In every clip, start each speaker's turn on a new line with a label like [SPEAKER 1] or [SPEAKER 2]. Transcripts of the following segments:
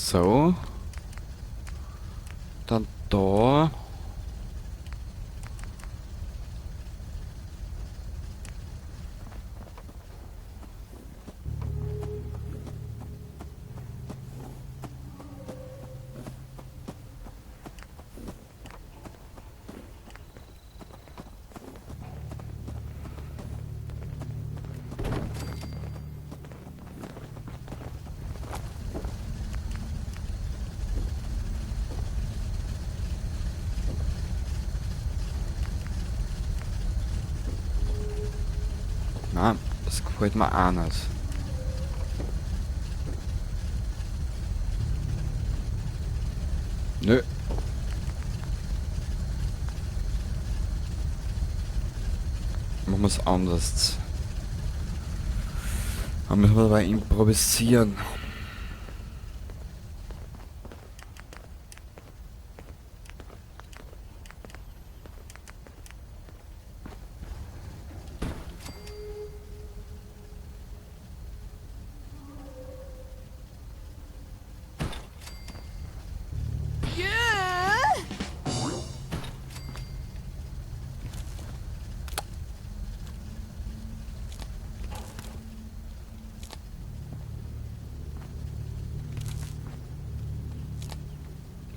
[SPEAKER 1] So. Dann da. Na, das gefällt mir auch nicht. Nö. Machen wir es anders. Dann müssen wir dabei improvisieren.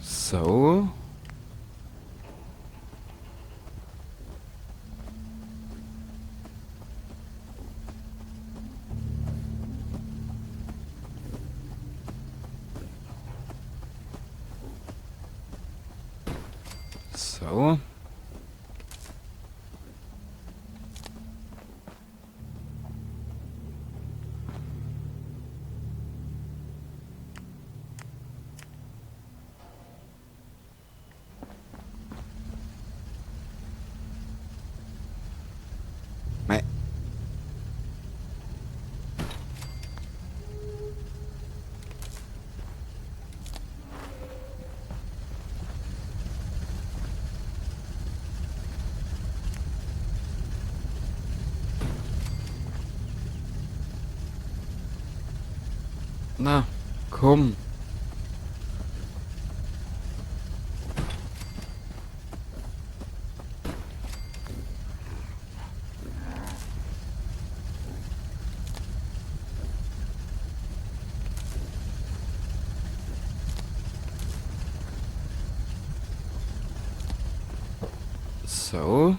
[SPEAKER 1] So. So. Mei. Na, komm. So.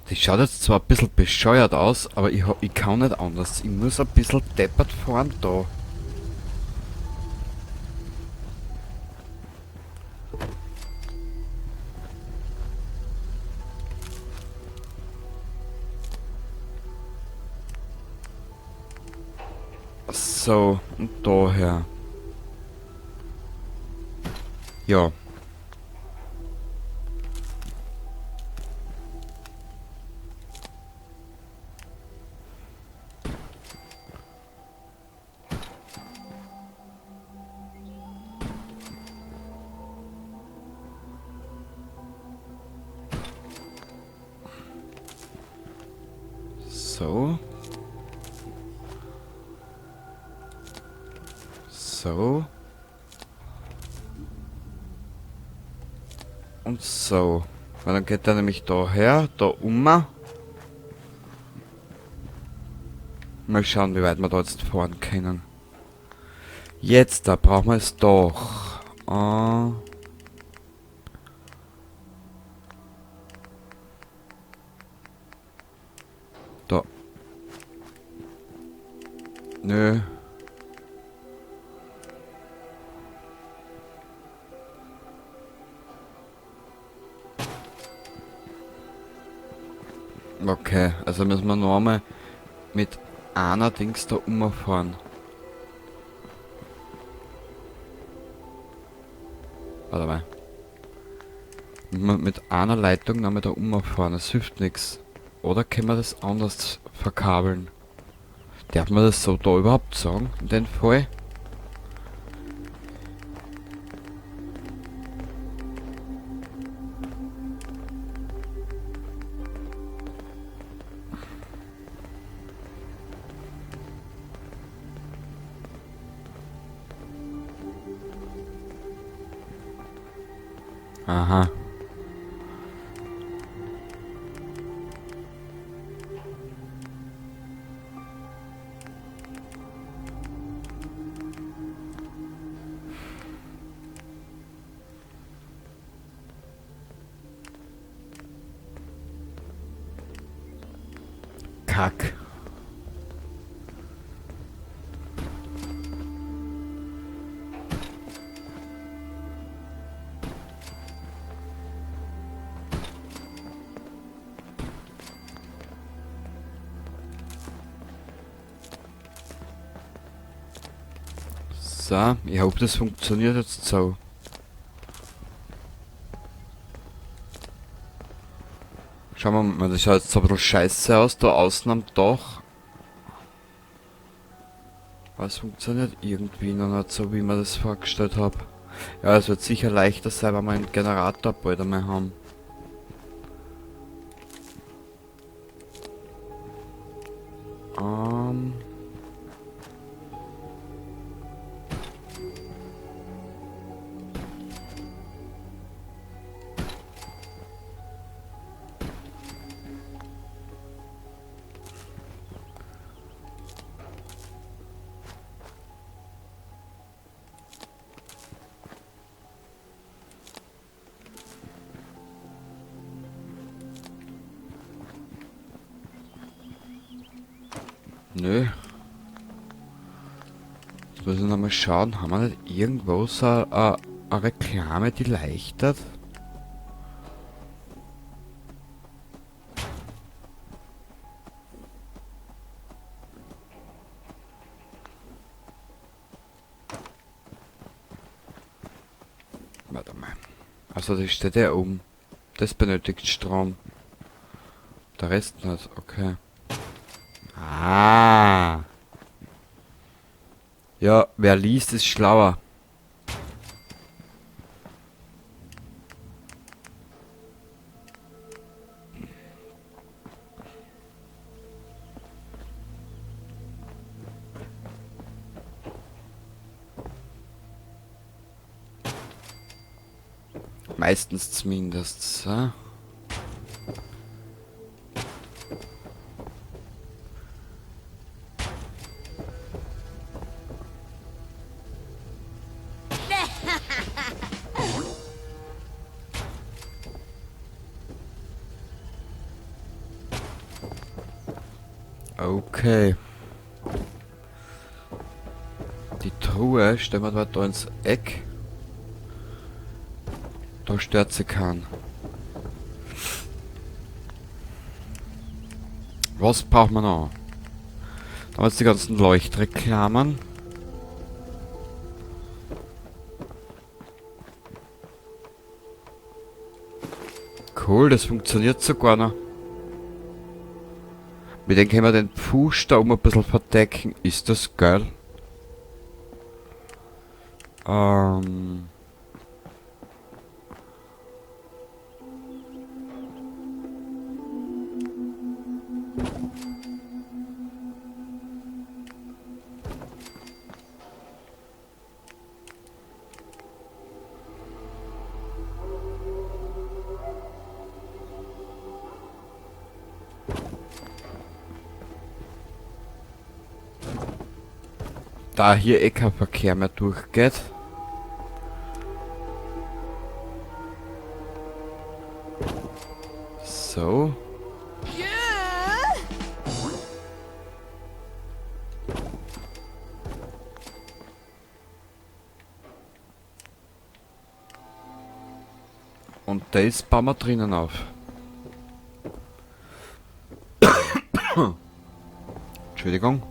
[SPEAKER 1] Das schaut jetzt zwar ein bisschen bescheuert aus, aber ich kann nicht anders. Ich muss ein bisschen deppert fahren da. So, und daher. Ja. So. So. Und so. Weil dann geht der nämlich da her, da um. Mal schauen, wie weit wir da jetzt fahren können. Jetzt, da brauchen wir es doch. Da. Nö. Okay, also müssen wir noch einmal mit einer Dings da umfahren. Warte mal. Müssen wir mit einer Leitung noch mal da umfahren, das hilft nix. Oder können wir das anders verkabeln? Darf man das so da überhaupt sagen, in dem Fall? Aha. Kack. So, ich hoffe, das funktioniert jetzt so. Schauen wir mal, das schaut jetzt so ein bisschen scheiße aus, da außen am Dach. Aber es funktioniert irgendwie noch nicht so, wie ich mir das vorgestellt hab. Ja, es wird sicher leichter sein, wenn wir einen Generator bald einmal haben. Nö. Jetzt muss ich nochmal schauen, haben wir nicht irgendwo so eine Reklame, die leichtert? Warte mal. Also das steht ja oben. Das benötigt Strom. Der Rest nicht, okay. Ah. Ja, wer liest, ist schlauer. Meistens zumindest. So. Okay. Die Truhe stellen wir da ins Eck. Da stört sie keinen. Was braucht man noch? Da haben wir jetzt die ganzen Leuchtreklamen. Cool, das funktioniert sogar noch. Mit dem können wir den Pfusch da oben ein bisschen verdecken. Ist das geil? Da hier eh kein Verkehr mehr durchgeht. So. Und das bauen wir drinnen auf. Entschuldigung.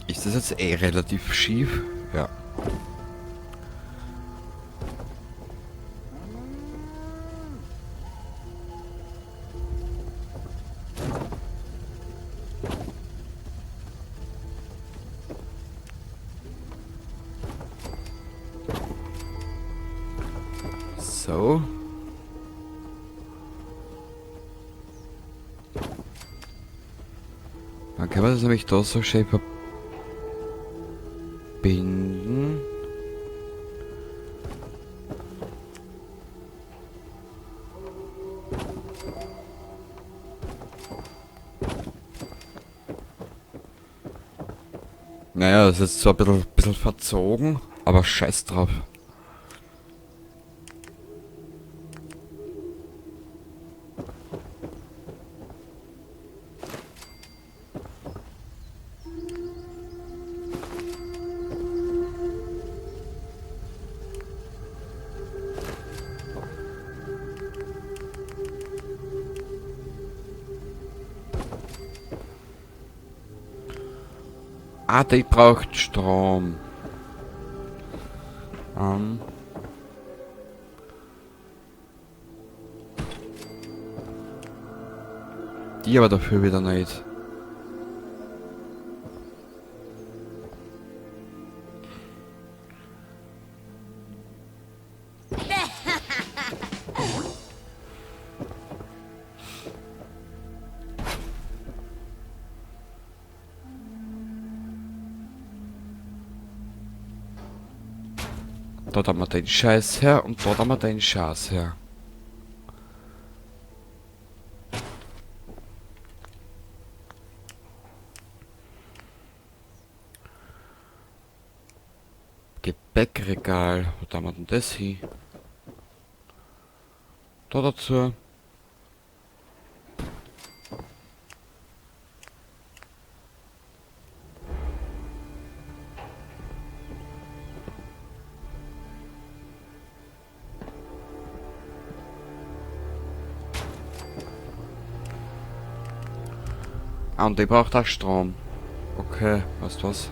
[SPEAKER 1] Ist das jetzt eh relativ schief? Ja. So. Dann Dann können wir das nämlich da so schön verbinden. Naja, das ist zwar ein bisschen verzogen, aber scheiß drauf. Ah, die braucht Strom. Die aber dafür wieder nicht. Dort haben wir den Scheiß her und dort haben wir den Scheiß her. Gepäckregal. Wo haben wir denn das hin? Da dazu. Ah, und die braucht auch Strom. Okay, weißt du was?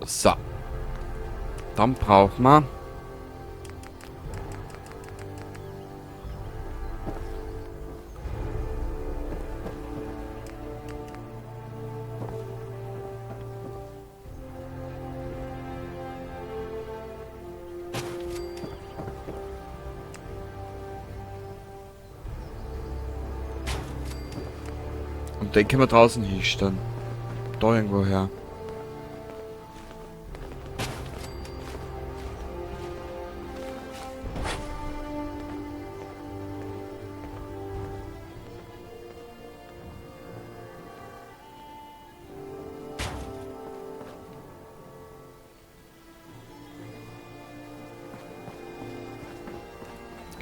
[SPEAKER 1] So. Dann brauchen wir und den können wir draußen hinstellen. Da irgendwo her.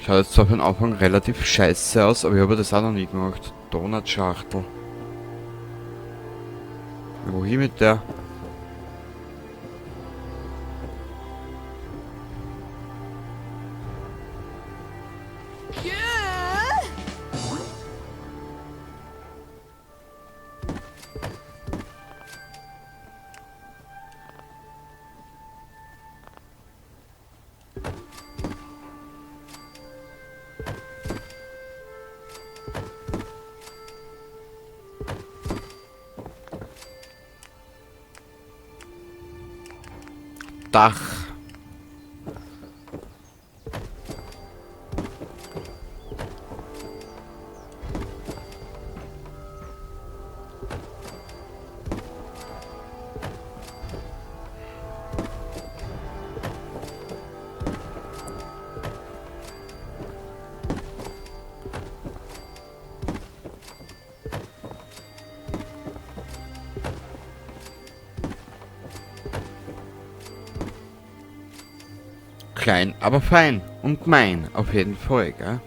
[SPEAKER 1] Schaut jetzt zwar für den Anfang relativ scheiße aus, aber ich habe das auch noch nie gemacht. Donutschachtel. Wohin mit der? Dach. Klein, aber fein. Und mein, auf jeden Fall, gell?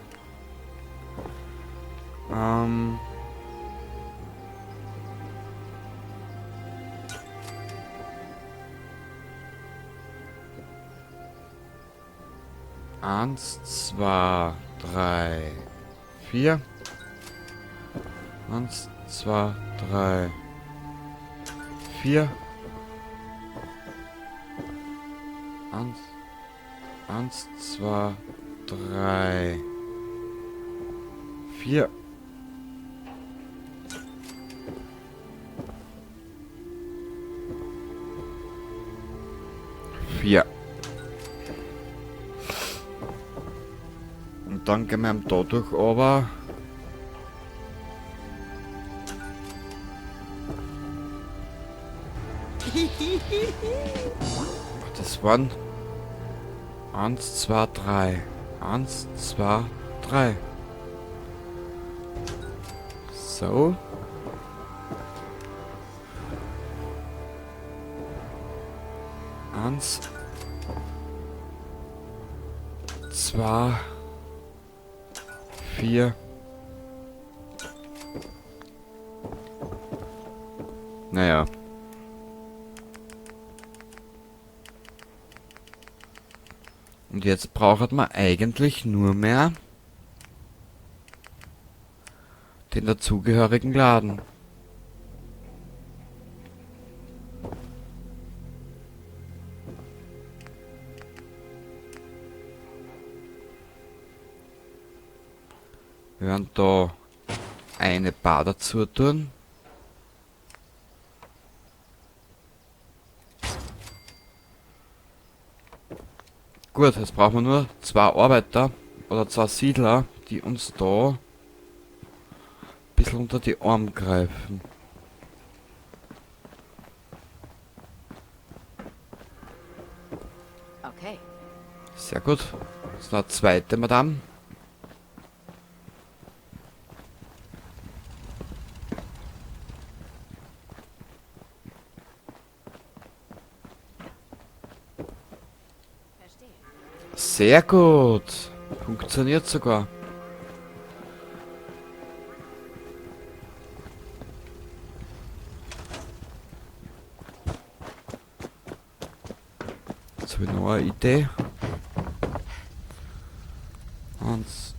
[SPEAKER 1] Eins, 2, 3, 4. 1, 2, 3, 4. 1. 1, 2, 3, 4. 4. Dann gehen wir da durch, aber... Das waren 1, 2, 3. 1, 2, 3. So. 1, 2, 4. Naja. Und jetzt braucht man eigentlich nur mehr den dazugehörigen Laden. Wir werden da eine Bar dazu tun. Gut, jetzt brauchen wir nur 2 Arbeiter oder 2 Siedler, die uns da ein bisschen unter die Arme greifen.
[SPEAKER 2] Okay.
[SPEAKER 1] Sehr gut. Das ist noch eine zweite Madame. Sehr gut. Funktioniert sogar. Jetzt habe ich noch eine Idee. 1.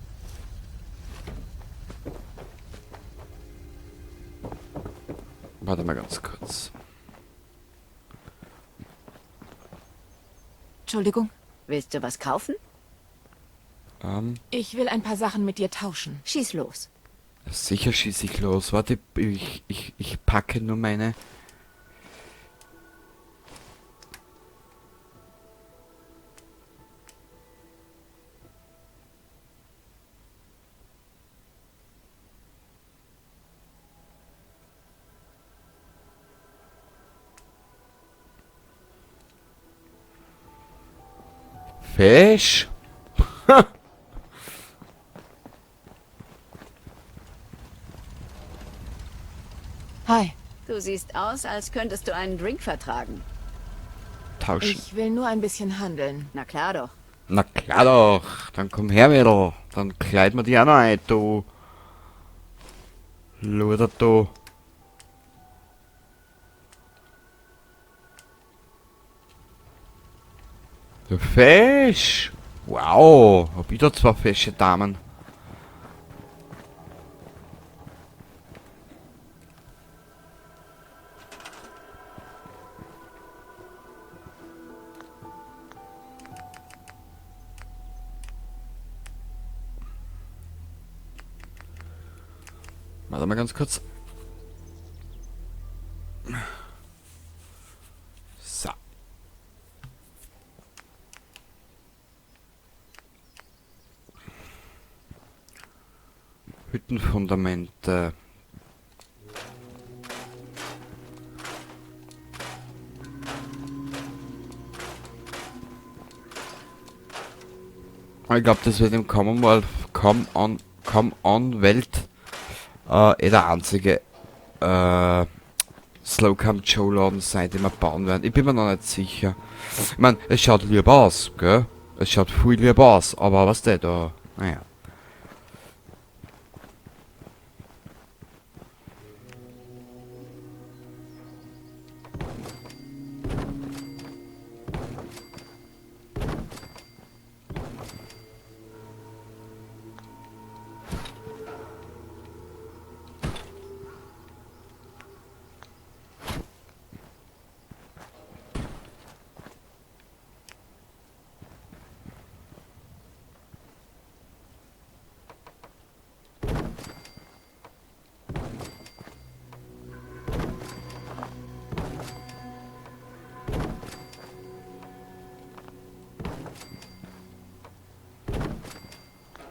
[SPEAKER 1] Warte mal ganz kurz.
[SPEAKER 3] Entschuldigung.
[SPEAKER 2] Willst du was kaufen?
[SPEAKER 3] Ich will ein paar Sachen mit dir tauschen.
[SPEAKER 2] Schieß los.
[SPEAKER 1] Sicher schieß ich los. Warte, ich packe nur meine... Fisch?
[SPEAKER 3] Hi.
[SPEAKER 2] Du siehst aus, als könntest du einen Drink vertragen.
[SPEAKER 1] Tauschen.
[SPEAKER 3] Ich will nur ein bisschen handeln.
[SPEAKER 2] Na klar doch.
[SPEAKER 1] Na klar doch. Dann komm her, Mädel. Dann kleid mir die auch noch ein, du. Luder, du. Der Fisch! Wow, hab ich da 2 fesche Damen. Warte mal ganz kurz. So. Hüttenfundamente. Ich glaub, das wird im Commonwealth, Come on, Come on Welt eh der einzige Slocum Joe Laden sein, den wir bauen werden. Ich bin mir noch nicht sicher. Ich mein, es schaut lieb aus, gell? Es schaut viel lieb aus, aber was der da? Naja.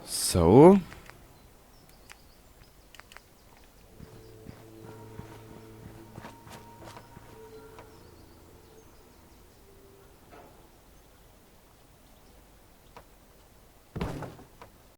[SPEAKER 1] So.